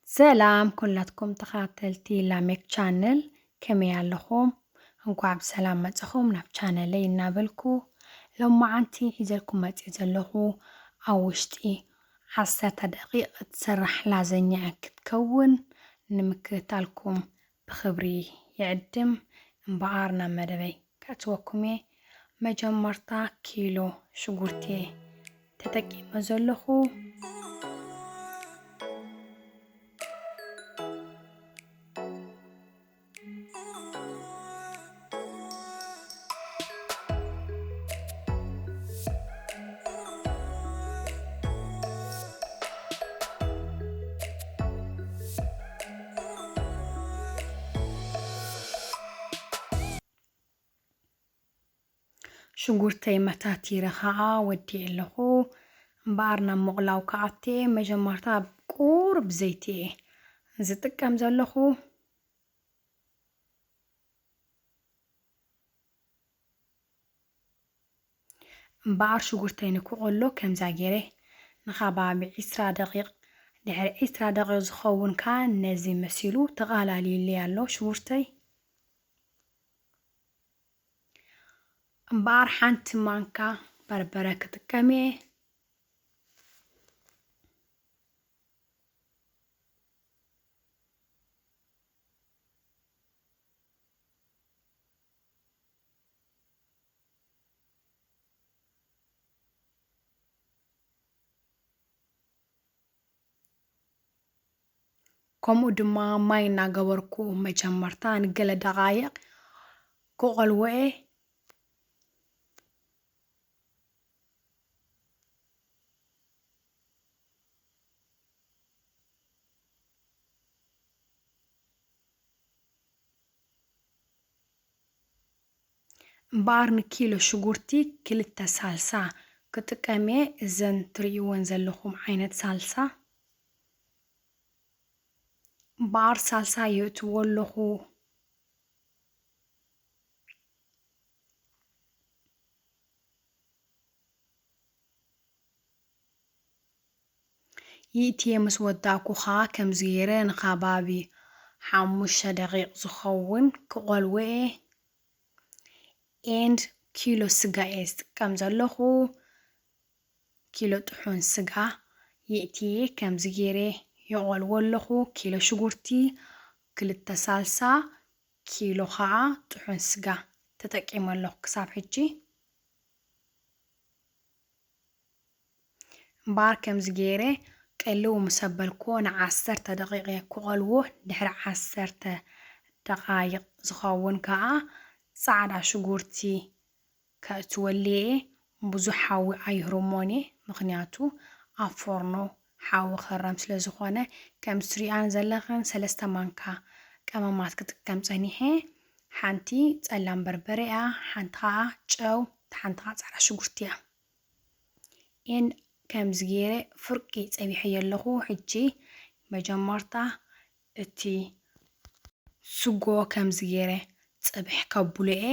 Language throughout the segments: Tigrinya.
ሰላም ኩላትኩም ተኸታተልቲ ላሜክ ቻነል፣ ከመይ ኣለኹም? እንኳዕ ብሰላም መጻኹም ናብ ቻነለይ እናበልኩ፣ ሎማዓንቲ ሒዘልኩም መጽየ ዘለኹ ኣብ ውሽጢ ዓሰርተ ደቂቕ እትስራሕ ላዘኛ ክትከውን ንምክትታልኩም ብኽብሪ ይዕድም። እምበኣር ናብ መደበይ ከእትወኩም እየ። መጀመርታ ኪሎ ሽጉርቲ እየ ተጠቂመ ዘለኹ። ሽጉርተይ መታቲረ ኸዓ ወዲኤ ኣለኹ። እምበኣር ናብ ምቑላው ክኣቱ እየ። መጀመርታ ቁሩብ ዘይቲ እየ ዝጥቀም ዘለኹ። እምበኣር ሽጉርተይ ንክቑሎ ከምዛ ገይረ ንኸባቢ ዒስራ ደቂቕ፣ ድሕሪ ዒስራ ደቂቕ ዝኸውን ከኣ ነዚ መሲሉ ተቓላልዩለይ ኣሎ ሽጉርተይ። እምበኣር ሓንቲ ማንካ በርበረ ክጥቀም እየ። ከምኡ ድማ ማይ እናገበርኩ መጀመርታ ንገለ ደቓይቕ ክቐልዎ እየ። እምበኣር ንኪሎ ሽጉርቲ ክልተ ሳልሳ ክጥቀም እየ። እዘን ትርእይወን ዘለኹም ዓይነት ሳልሳ። እምበኣር ሳልሳ የእትዎ ኣለኹ። ይእትየ ምስ ወዳእኩ ኸኣ ከምዚ ገይረ ንኸባቢ ሓሙሽተ ደቂቕ ዝኸውን ክቖልዎ እየ። ኤንድ ኪሎ ስጋ እየ ዝጥቀም ዘለኹ። ኪሎ ጥሑን ስጋ ይእትየ ከምዚ ገይረ የቖልዎ ኣለኹ። ኪሎ ሽጉርቲ፣ ክልተ ሳልሳ፣ ኪሎ ኸዓ ጥሑን ስጋ ተጠቂመ ኣለኹ ክሳብ ሕጂ። እምበኣር ከምዚ ገይረ ቀልው ምስ ኣበልክዎ ንዓሰርተ ደቂቕ እየ ክቐልዎ። ድሕሪ ዓሰርተ ደቓይቕ ዝኸውን ከኣ ጻዕዳ ሽጉርቲ ከእትወሉ እየ። ብዙሕ ሓዊ ኣይህርሞን እየ፣ ምኽንያቱ ኣብ ፎርኖ ሓዊ ክህረም ስለ ዝኾነ። ከም ትሪኣን ዘለኽን ሰለስተ ማንካ ቀመማት ክጥቀም ጸኒሐ። ሓንቲ ጸላም በርበረ እያ፣ ሓንቲ ኸኣ ጨው፣ ሓንቲ ኸኣ ጻዕዳ ሽጉርቲ እያ። ኤን ከምዚ ገይረ ፍርቂ ጸቢሐዮ ኣለኹ። ሕጂ መጀመርታ እቲ ስጎ ከምዚ ገይረ ጽብሕ ከብሎ እየ።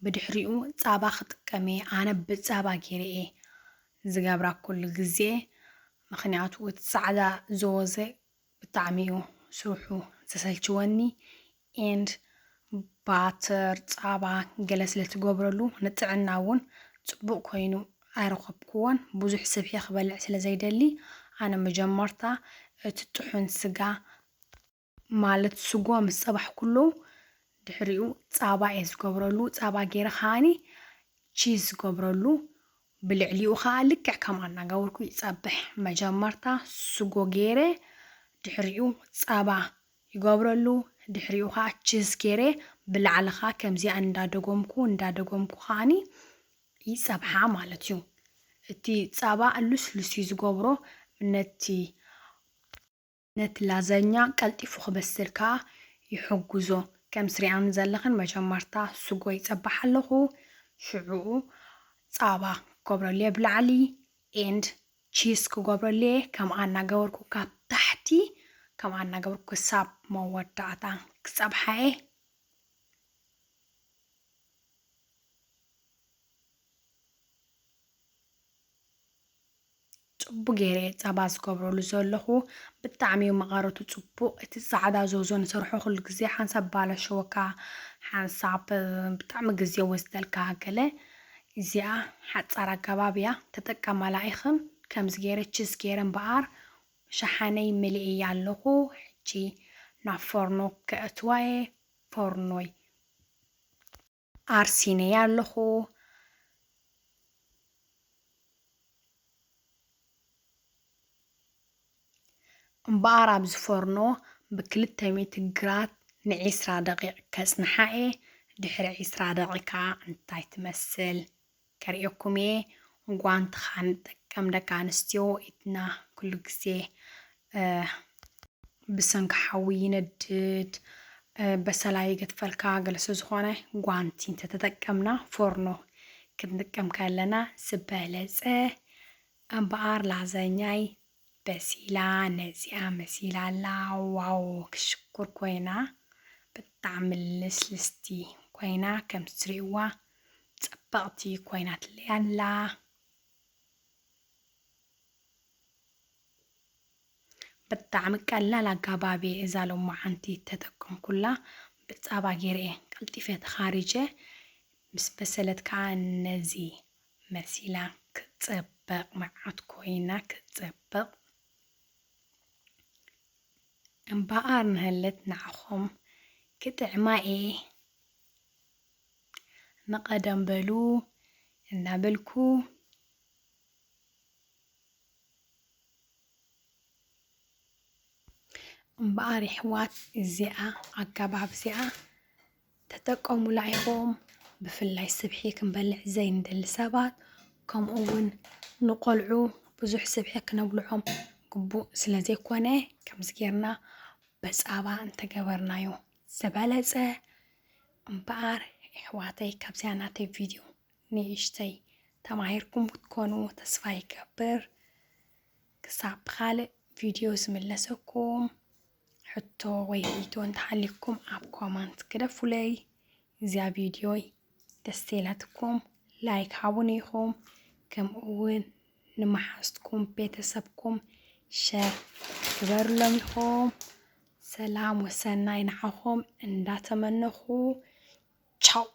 ብድሕሪኡ ጻባ ክጥቀም እየ። ኣነ ብጻባ ገይረ እየ ዝገብራ ኩሉ ግዜ። ምኽንያቱ እቲ ጻዕዳ ዘወዘ ብጣዕሚ እዩ ስርሑ ዘሰልችወኒ። ኤንድ ባተር፣ ጻባ ገለ ስለ ትገብረሉ ንጥዕና እውን ጽቡቕ ኮይኑ ኣይረኸብክዎን። ብዙሕ ስብሒ ክበልዕ ስለ ዘይደሊ፣ ኣነ መጀመርታ እቲ ጥሑን ስጋ ማለት ስጎ ምስ ጸባሕኩሉ፣ ድሕሪኡ ጻባ እየ ዝገብረሉ። ጻባ ገይረ ከኣኒ ቺዝ ዝገብረሉ። ብልዕሊኡ ኸኣ ልክዕ ከምኣ እናገበርኩ ይጸብሕ። መጀመርታ ስጎ ገይረ፣ ድሕሪኡ ጻባ ይገብረሉ፣ ድሕሪኡ ኸኣ ቺዝ ገይረ፣ ብላዕሊ ኸኣ ከምዚኣ እንዳደጎምኩ፣ እንዳደጎምኩ ኸኣኒ ይጸብሓ ማለት እዩ። እቲ ጻባ ልስሉስ እዩ ዝገብሮ፣ ነቲ ነቲ ላዛኛ ቀልጢፉ ክበስል ከኣ ይሕግዞ። ከም ትሪኣኒ ዘለኽን መጀመርታ ስጎ ይጸብሕ ኣለኹ፣ ሽዑኡ ጻባ ክገብረሉ እየ ብላዕሊ፣ ኤንድ ቺዝ ክገብረሉ እየ። ከምኣ እናገበርኩ ካብ ታሕቲ፣ ከምኣ እናገበርኩ ክሳብ መወዳእታ ክጸብሓ እየ። ጽቡቕ ገይረ እየ ጸባ ዝገብረሉ ዘለኹ። ብጣዕሚ እዩ መቐረቱ ጽቡቕ። እቲ ጻዕዳ ዞዞ ንሰርሖ ኩሉ ግዜ ሓንሳብ ባላሸወካ፣ ሓንሳብ፣ እ፣ ብጣዕሚ ግዜ ወስደልካ ገለ። እዚኣ ሓጻር ኣገባብ እያ፣ ተጠቀማላ ኢኽን። ከምዚ ገይረ ቺዝ ገይረ እምበኣር ሸሓነይ መሊኤያ ኣለኹ። ሕጂ ናብ ፎርኖ ከእትዋ እየ። ፎርኖይ ኣርሲነያ ኣለኹ። እምበኣር ኣብዚ ፎርኖ ብክልተ ሚእቲ ግራድ ንዒስራ ደቂቕ ከጽንሓ እየ። ድሕሪ ዒስራ ደቂቕ ከኣ እንታይ ትመስል ከርእየኩም እየ። ጓንቲ ከኣ ንጥቀም ደቂ ኣንስትዮ፣ ኢድና ኩሉ ግዜ፣ እ፣ ብሰንኪ ሓዊ ይነድድ፣ እ፣ በሰላ ይገድፈልካ፣ ገለ ስለ ዝኾነ ጓንቲ እንተተጠቀምና ፎርኖ ክንጥቀም ከለና ዝበለጸ። እምበኣር ላዛኛይ በሲላ፣ ነዚኣ መሲላ ኣላ። ዋው፣ ክሽኩር ኮይና፣ ብጣዕሚ ልስልስቲ ኮይና፣ ከም ትሪእዋ ጽብቕቲ ኮይናትለይ ኣላ። ብጣዕሚ ቀላል ኣገባብ እየ እዛ ሎማዓንቲ ተጠቀምኩላ። ብጻባ ገይረ እየ ቀልጢፈ ተኻሪጀ። ምስ በሰለት ከኣ ነዚ መሲላ ክትጽብቕ፣ መዓት ኮይና ክትጽብቕ። እምበኣር ንሃለት ንዓኹም ክጥዕማ እየ። ንቐደም በሉ እናበልኩ፣ እምበኣር የሕዋት፣ እዚኣ ኣገባብ እዚኣ ተጠቀሙላ ኢኹም። ብፍላይ ስብሒ ክንበልዕ ዘይንደሊ ሰባት፣ ከምኡ እውን ንቖልዑ ብዙሕ ስብሒ ክነብልዖም ግቡእ ስለ ዘይኮነ፣ ከምዚ ጌርና በጻባ እንተገበርናዮ ዝበለጸ። እምበኣር የሕዋተይ፣ ካብዚኣ ናተይ ቪድዮ ንእሽተይ ተማሂርኩም ክትኮኑ ተስፋ ይገብር። ክሳብ ብኻልእ ቪድዮ ዝምለሰኩም፣ ሕቶ ወይ ርእይቶ እንተሃልዩኩም ኣብ ኮመንት ግደፉለይ። እዚኣ ቪድዮይ ደስ ኢላትኩም ላይክ ሃቡኒ ኢኹም፣ ከምኡ እውን ንመሓዝትኩም ቤተሰብኩም ሸር ግበሩሎም ኢኹም። ሰላም ወሰናይ ንዓኹም እንዳተመነኹ፣ ቻው።